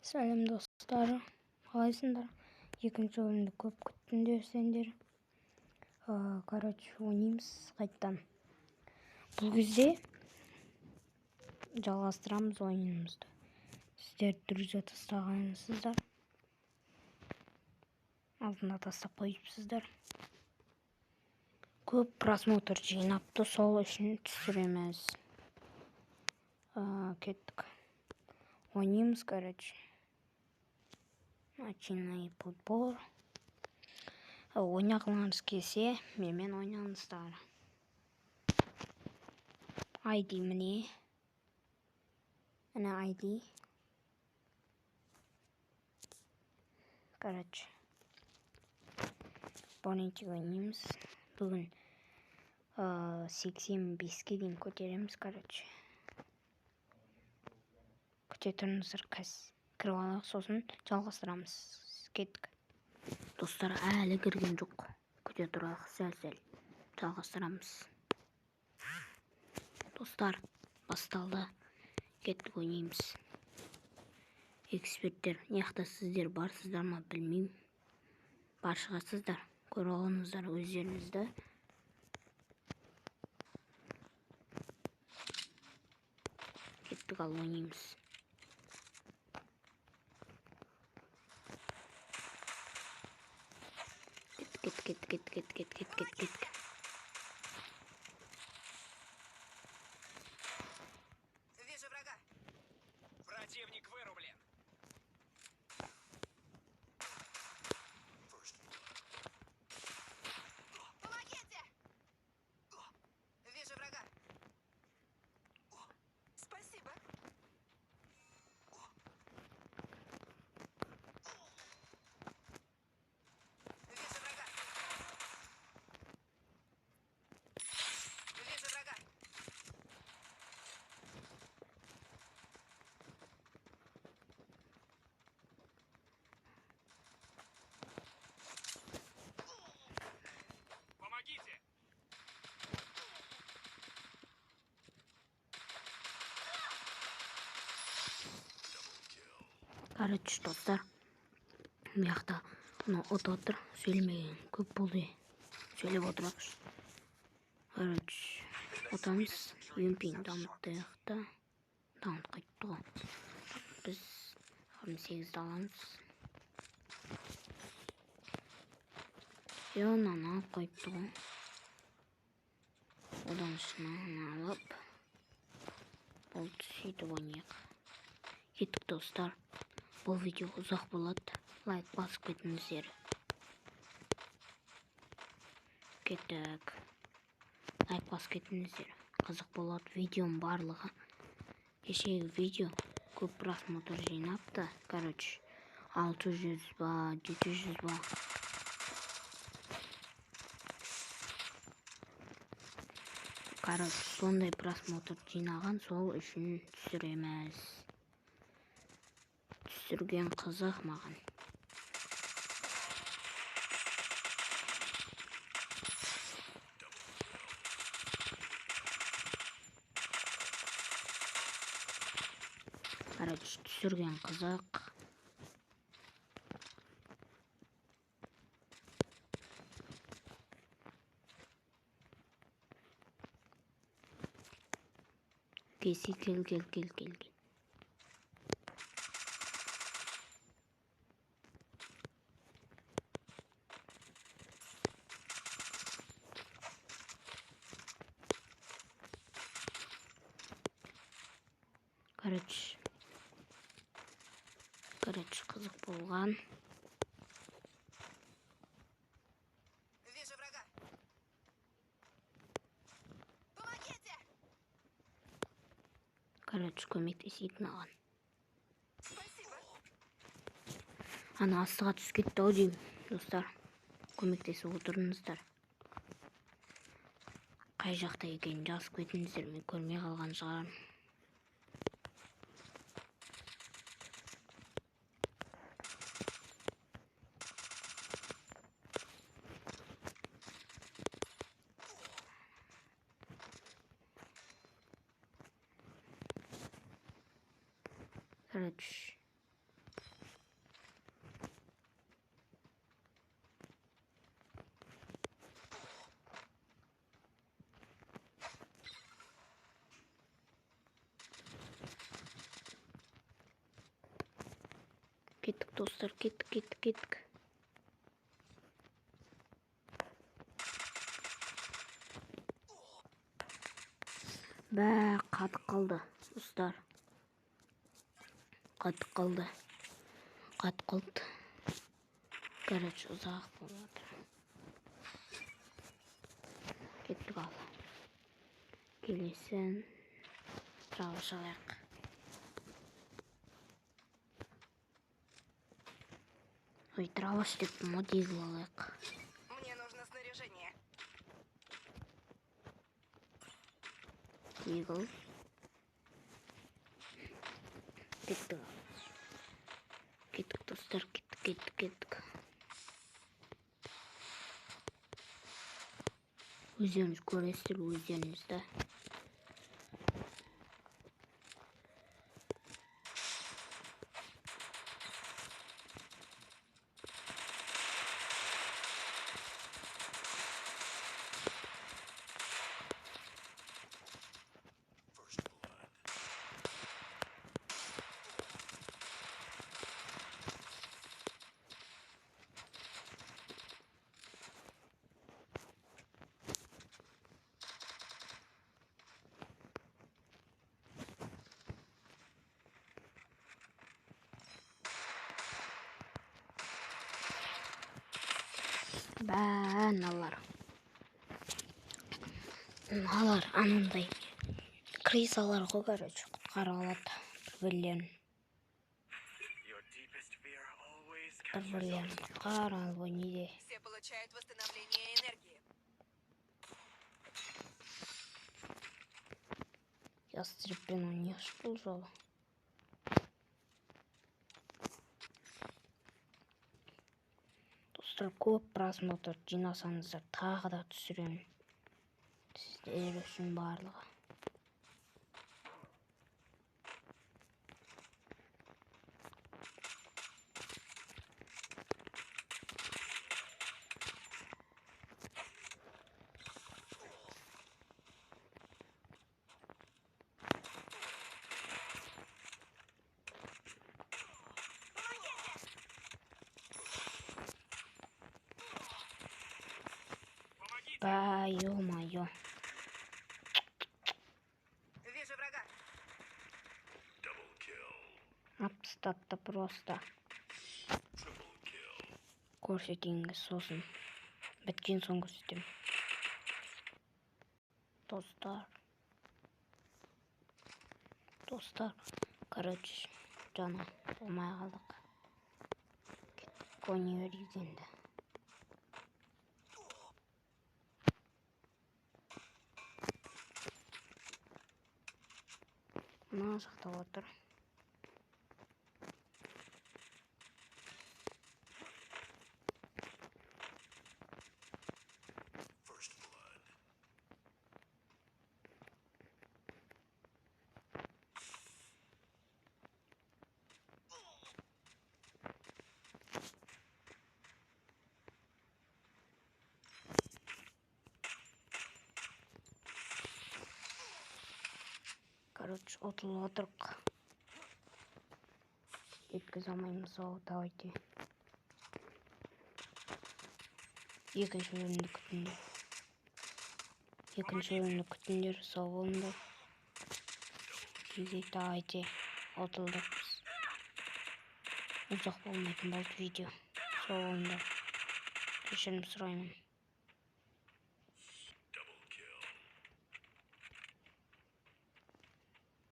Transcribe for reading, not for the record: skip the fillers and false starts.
Сәлем достар, қалайсыңдар? Екінші бөлімді көп күттіңдер сендер. Короче, ойнаймыз қайттан. Бұл кезде жалғастырамыз ойынымызды. Сіздер друзья тастағансыздар. Алдына тастап қойыпсыздар. Көп просмотр жинапты, сол үшін түсіреміз. Кеттік. Ойнаймыз, короче. Начинай подбор. Ойнағыларыңыз келсе, менімен ойнаңыздар. ID міне. Міне ID. Короче. Бонитик ойнаймыз. Бүгін 85-ке дейін көтереміз, короче. Күте тұрыңыздар, қазір кіріп алайық, сосын жалғастырамыз. Кеттік. Достар, әлі кірген жоқ. Күте тұрайық, сәл-сәл жалғастырамыз. Достар, басталды. Кеттік, ойнаймыз. Эксперттер, мына сіздер барсыздар ма білмеймін. Бар шығарсыздар. Көріп алыңыздар өздеріңізді. Кеттік, ал ойнаймыз. Кеттік, кеттік, кеттік, кеттік, кеттік, кеттік, кеттік. Вижу врага. Противник вырублен. Помогите! Вижу врага. Спасибо. Вижу врага. Вижу врага. Помогите! Короче, достар, мына жақта мынау ұтып отыр, сөйлемеген көп болды. Сөйлеп отырайықшы. Короче, ұтамыз. Юмпин дамытты жақта. Дамытып қайтты ғой. Біз 28-ді аламыз. Е, мынаны алып қойыпты ғой. Одан мынаны алып, болды, сөйтіп ойнайық. Кеттік, достар. Бұл видео ұзақ болады. Лайк басып кетіңіздер. Кеттік. Лайк басып кетіңіздер. Қызық болады видеоның барлығы. Кешегі видео көп просмотр жинапты. Короче, 600 ба, 700 ба. Короче, сондай просмотр жинаған, сол үшін түсіреміз. Түсірген қызық маған. Короче, түсірген қызық. Кесі, кел, кел, кел, кел, кел. Короче, короче, қызық болған. Вижу врага. Помогите! Короче, көмектесейік маған. Спасибо. Ана астыға түсіп кетті ау деймін, достар. Көмектесіп отырыңыздар. Қай жақта екенін жазып кетіңіздер, мен көрмей қалған шығармын. Короче, Кеттік, достар, кеттік, кеттік, кеттік. Бә, қатып қалды, достар. Қатып қалды. Қатып қалды. Короче, ұзақ болып жатыр. Кеттік ал. Келесін дробаш алайық. Ой, дробаш деп дигл алайық. Мне нужно снаряжение. Дигл. Кеттік. Кеттік, достар, кеттік, кеттік, кеттік. Өздеріңіз көресіздер, өздеріңіз да. Бә, мыналар. Мыналар анандай крысалар ғой, короче, құтқара алады бір-бірлерін. Бір-бірлерін құтқара алып ойнайды. Все получают восстановление энергии. Ястребпен ойнайықшы бұл жолы. Достар, көп просмотр жинасаңыздар тағы да түсіремін. Сіздер үшін барлығы. Ба, ё-моё. Вижу врага. Апстатты просто. Көрсетейін сосын. Біткен соң көрсетемін. Достар. Достар. Короче, жаңа болмай қалдық. Кеттік, ойнай берейік енді. Мына жақта отыр. Короче, ұтылып отырық. Жеткізе алмаймыз ау, давайте. Екінші бөлімді күтіңдер. Екінші бөлімді күтіңдер, сау болыңдар. Неге, давайте, ұтылдық біз. Ұзақ болмайтын болды видео. Сау болыңдар. Кешірім сұраймын.